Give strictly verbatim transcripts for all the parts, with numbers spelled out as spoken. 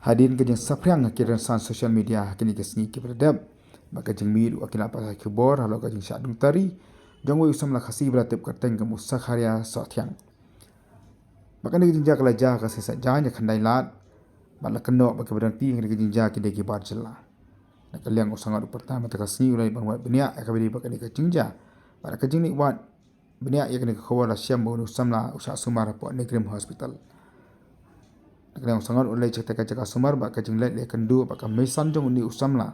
Hadien ka jingsaphriang ha ki rynsan social media ha kine ki sngi kiba la dep, bad ka jingmih ruh ha ki lad pathai khubor halor ka jingshah dung tari jong uwei u samla Khasi ba la tip kyrteng kum u Sakharia Sohthiang. Bad kane ka jingjia ka la jia ha ka sngi Saitjaiñ, ha ka khyndai Lad, bad la kynnoh ba kiba don ha kane ka jingjia ki dei ki bar jylla. Na ka liang u Sangot u Pyrta mynta ka sngi u la leit ban wad bniah ïa kaba ïadei bad kane ka jingjia. Bad ka jingleit wad bniah ïa kane ka khubor la shem ba une u samla u shah sumar hapoh NEIGRIHMS Hospital. Na ka liang u Sangot u la leit sha katei ka jaka sumar bad ka jingleit la ïakynduh bad ka meisan jong une u samla.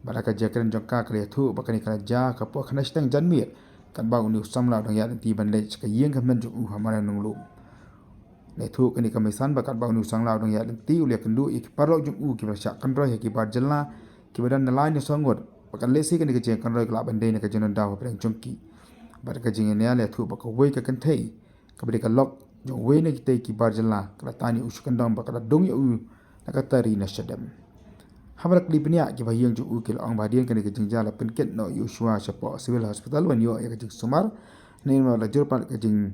Bad la ka jingkren jong ka ka la ïathuh ba kane ka la jia ha ka por khyndai shiteng janmiet, katba une u samla u dang ïaid lynti ban leit sha ka ïing ka hynmen jong u ha Madan Nonglum. La ïathuh kane ka meisan ba katba une u samla u dang ïaid lynti u la ïakynduh ïa ki paralok jong u kiba la shah kynroi ha ki bar jylla kiba don na lai ne saw ngut. Bad ka la lehse kane ka jingkynroi ka lah ban dei na ka jingdon daw hapdeng jong ki. Bad ka jingïania la ïathuh ba kawei ka kynthei kaba dei ka lok jong uwei na kitei ki bar jylla ka la tan ïa u sha kyndong bad ka la dung ïa u na ka tari na shadem. Haba la kylli bniah, kiba ha ïing jong u ki la ong ba hadien kane ka jingjia la pynkit noh ïa u shuwa shapoh Civil Hospital ban ïoh ïa ka jingsumar. Hynrei namar ba la jur pat ka jing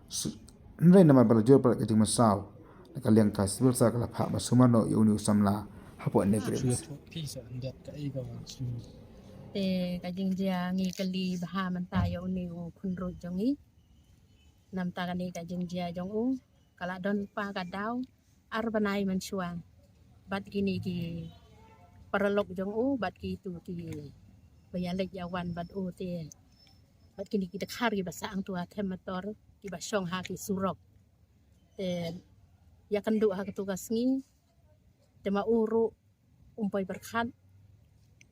su-, hynrei namar ba la jur pat ka jingmynsaw, na ka liang ka Civil Sar ka la phah ban sumar noh ïa une u samla hapoh NEIGRIHMS. Te ka jingjia ngi kylli bha mynta ïa une u khunruh jong ngi. Namar kane ka jingjia jong u ka la don pa ka daw ar bnai mynshuwa bad kine ki paralok jong u bad kitu kiba ïaleit ïawan bad u te, bad kine ki dkhar kiba sah hangtu ha them motor kiba shong ha ki surok. Te ïakynduh ha katu ka sngi te ma u ruh um poi pyrkhat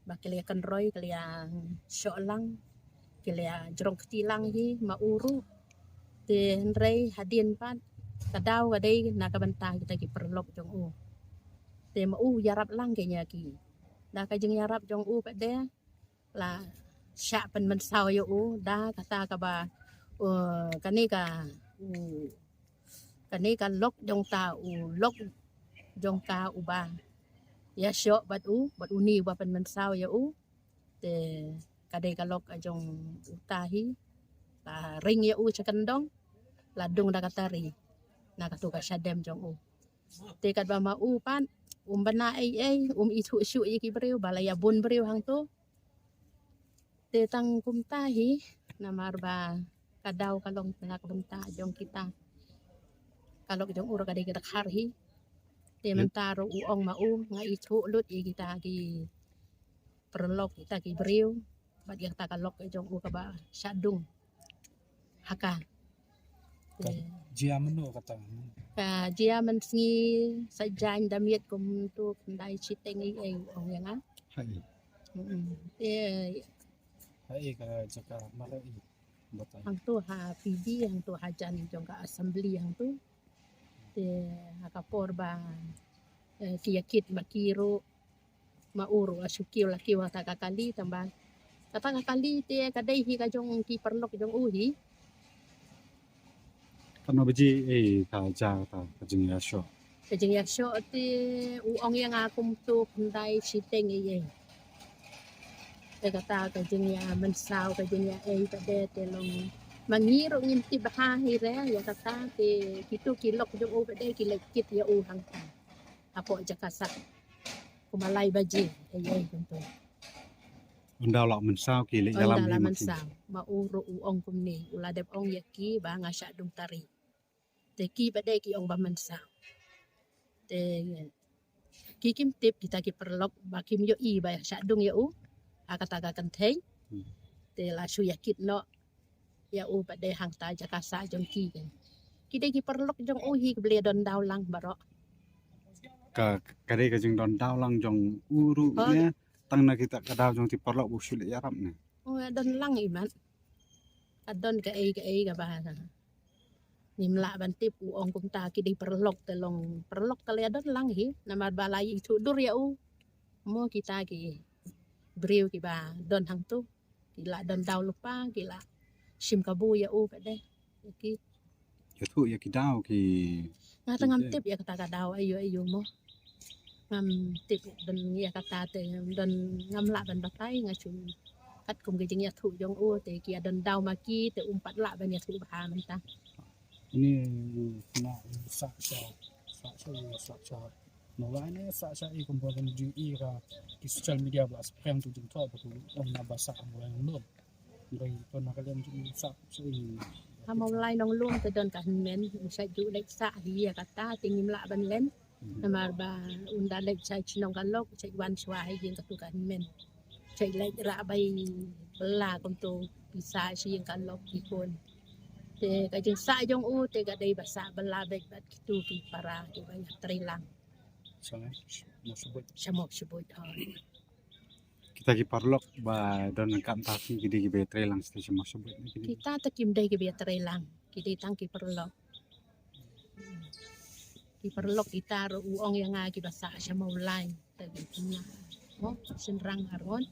ba ki la ïakynroi, ki la ïashoh lang, ki la ïajrong kti lang hi ma u ruh. Te hynrei hadien pat ka daw ka dei na ka bynta kita ki paralok jong u. Te ma u ïarap lang keiñ ïa ki. Da ka jingïarap jong u pat de la shah pynmynsaw ïa u da kata kaba, uh, kane ka, u, kane ka lok jong ta, u lok jong ta uba ïashoh bad u, bad une uba pynmynsaw ïa u. Te ka dei ka lok ka jong uta hi, la ring ïa u sha kyndong, la dung da ka tari na katu ka shadem jong u. Te katba ma u pat um bna ei ei, um ithuh shuh ïa ki briew ba la ïabun briew hangtu. Te tang kumta hi, namar ba ka daw ka long na ka bynta jong kita. Ka lok jong u ruh ka dei ka dkhar hi. Te mynta ruh u ong ma u, nga ithuh lut ïa kita ki paralok, kita ki briew bad ïa kata ka lok jong u kaba shah dung ha ka. Ka jia mynno kata? Ka jia mynsngi Saitjaiñ da miet kumtu khyndai shiteng ei ei, u ong ïa nga. Hai. Mm-mm. Te hai ka jaka mara i. Batai. Hangtu ha PB, hangtu hajan jong ka assembly hangtu. Te ha ka por ba, eh, ki ïakit ma ki ruh, ma u ruh a shu kiew la kiew ha kata ka kali, tang ba kata ka kali te ka dei hi ka jong ki paralok jong u hi. Katno baje, eh, ka ja kata ka jingïashoh? Ka jingïashoh te u ong ïa nga kumtu khyndai shiteng ei ei. Te kata ka jingïamynsaw, ka jingïa ei pat de te long ma ngi ruh ngim tip bha hi re ïa kata, te kitu ki lok jong u pat de ki leit kit ïa u hangta hapoh jaka sah. Kumba lai baje ei ei kumtu. Ynda u la mynsaw ki leh ïalam hi ma ki. Ynda la mynsaw, ma u ruh u ong kumne, u la dep ong ïa ki ba nga shah dung tari. Te ki pat de ki ong ba mynsaw. Te ki kim tip, kita ki paralok ba kim ïohi ba shah dung ïa u ha kata ka kynthei. Hmm. Te la shu ïakit noh ïa u pat de hangta jaka sah jong ki. Ki dei ki paralok jong u hi, ki ba la don daw lang baroh. Ka, ka dei ka jingdon daw lang jong u ruh ne, tang na kita ka daw jong ki paralok ba u shu leh ïarap ne? Oh, don lang imat. Ka don kaei kaei kaba ngim lah ban tip, u ong kumta, ki dei paralok te long paralok, ka la ïa don lang hi, namar ba la ïathuh dur ïa u. Mo kita ki briew kiba don hangtu ki la don daw lypa, ki la shim kabu ïa u pat de. Ki ïathuh ïa ki daw ki. Nga te ngam tip ïa kata ka daw aïu aïu mo. Ngam tip don ïa kata te don, ngam lah ban batai, nga shu katkum ka jingïathuh jong u te ki ïa don daw ma ki te um pat lah ban ïathuh bha mynta. Ini na sa sa sa sa sa. Mawlai ne sa sa i kumba kan ju i ka ki social media ba spreng tu jingthoh ba tu ong na ba sa Mawlai Nonglum. Ngai to na ka lem ju sa sa i. Ha Mawlai Nonglum te don ka hynmen, sa ju leit sa hi ya kata te ngim lah ban lem. Namar ba un da leit sa chnong ka lok, sa wan swa hi jing ka tu ka hynmen. Sa leit ra bai bela kum tu ki sa si jing ka lok ki kun. Te ka jingsa jong u te ka dei ba sa bela bek bad kitu ki para ki ba ïa trei lang. Sa mo shubut. Sa mo shubut, ha. Kita ki paralok ba don ryngkat mynta ki dei ki ba ïa trei lang, sa mo shubut ki dei. Kita te kim dei ki ba ïa trei lang. Ki dei tang ki paralok. Ki paralok kita ruh u ong ïa nga ki ba sa sa Mawlai. Te ki pynlah. Mo, shynrang arngut.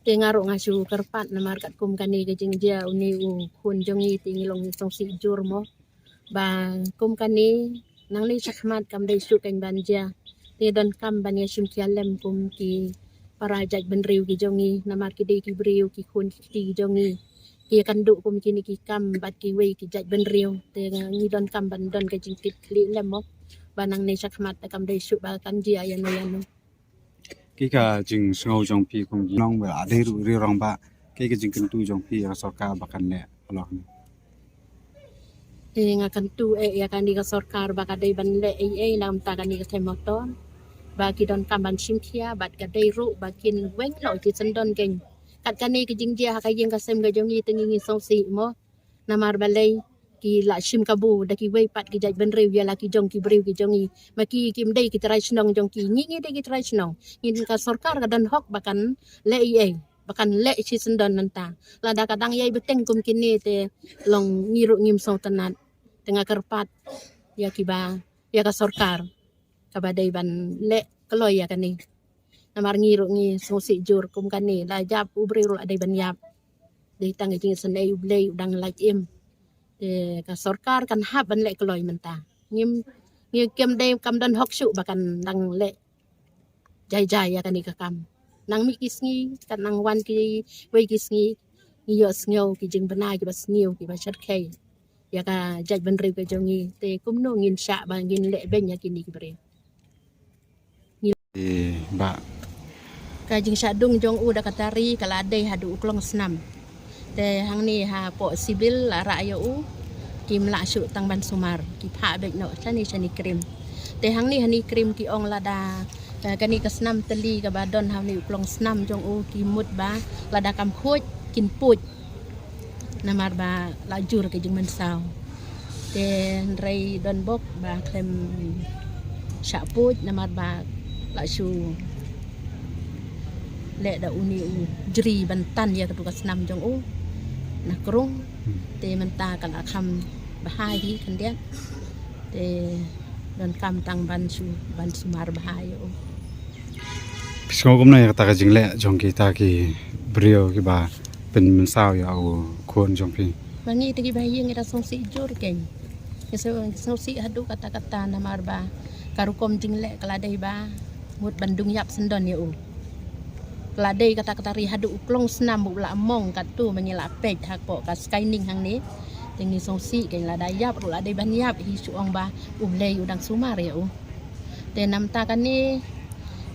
Te nga ruh nga shu kyrpad namar katkum kane ka jingjia une u khun jong ngi te ngi long sngewsih jur mo. Ba kum kane nangne shakhmat kam dei shuh kan ban jia. Te donkam ban ïa shim khia lem kum ki para jaitbynriew ki jong ngi namar ki dei ki briew ki khun ki kti ki jong ngi. Ki ïa kynduh kum kine ki kam bad kiwei ki jaitbynriew. Te ngi donkam ban don ka jingkit khlieh lem mo. Ba nangne shakhmat te kam dei shuh ba kan jia ïano ïano. Ki ka jingsngew jong phi kum ki nong ba dei ruh ri rong ba ki ka jingkyntu jong phi ïa ka sorkar ba kan leh halor ne. Te nga kyntu eh ïa kane ka sorkar ba ka dei ban leh ei ei namar ta kane ka thai motor ba ki donkam ban shim khia bad ka dei ruh ba kin weng noh ki syndon keiñ. Kat kane ka jingjia ha ka ïing ka sem ka jong ngi te ngi ngi sngewsih mo. Namar balei ki la shim kabu da kiwei pat ki jaitbynriew ïa la ki jong ki briew ki jong ngi. Ma ki kim dei ki trai shnong jong ki, ngi ngi dei ki trai shnong. Ngin ka sorkar ka don hok ba kan leh ei ei, ba kan leh shi syndon nangta. Lada ka dang ïai bteng kum kine te long ngi ruh ngim sngewtynnat. Te nga kyrpad ïa kiba, ïa ka sorkar kaba dei ban leh kloi ïa kane. Namar ngi ruh ngi sngewsih jur kum kane, la ïap u briew ruh la dei ban ïap. Dei tang ka jingsnei U Blei u dang lait im. Te ka sorkar kan hap ban leh kloi mynta. Ngim, ngi kim dei kam don hok shuh ba kan dang leh jai jai ïa kane ka kam. Nang mih ki sngi, kat nang wan kiwei ki sngi, ngi ïohsngew ki jingbna kiba sniew kiba shyrkhei ïa ka jaitbynriew ka jong ngi. Te kumno ngin shah ba ngin leh beiñ ïa kine ki briew. Ba ka jingshah dung jong u da ka tari ka la dei haduh u klong snam. Te hangne hapoh civil la rah ïa u, kim lah shuh tang ban sumar, ki phah beit noh shane shane krim. Te hangne hane krim ki ong lada, eh, kane ka snam tylli kaba don hangne u klong snam jong u ki mut ba lada kam khuid kin puid. Namar ba la jur ka jingmynsaw. Te hynrei don bok ba khlem shah puid namar ba la shu leh da une u jri ban tan ïa katu ka snam jong u na krung. Te mynta ka la kham bha hi khyndiat. Te donkam tang ban shu, ban sumar bha ïa u. Phi sngew kumno ïa kata ka jingleh jong kita ki briew kiba pynmynsaw ïa u khun jong phi? Ma ngi te kiba ha ïing ngi da sngewsih jur keiñ. Ngi sngewsih haduh katta katta namar ba ka rukom jingleh ka la dei ba mut ban dung ïap syndon ïa u. Ka la dei kata ka tari haduh u klong snam u la mong katto ma ngi la peit hapoh ka skyning hangne. Te ngi sngewsih keiñ lada ïap ruh la dei ban ïap hi shu ong ba U Blei u dang sumar ïa u. Te namar kane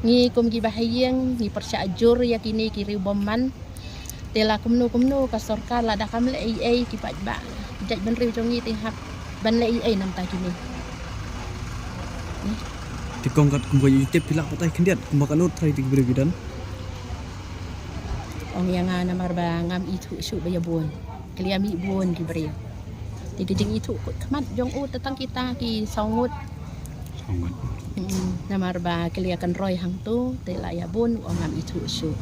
ngi kum kiba ha ïing ngi pyrshah jur ïa kine ki riewbymman. Te la kumno kumno ka sorkar lada kam leh ei ei ki paidbah jaitbynriew jong ngi te hap ban leh ei ei namar kine. Te kong kat kumba ïa tip phi lah batai khyndiat kumba ka nud trai te ki briew ki don. Ong ïa nga namar ba ngam ithuh shuh ba ïa bun. Ki la ïa mih bun ki briew. Te ki jingithuh kut khmat jong u te tang kita ki saw ngut. Saw ngut. Mm, namar ba ki la ïa kynroi hangto te la ïa bun u ong ngam ithuh shuh.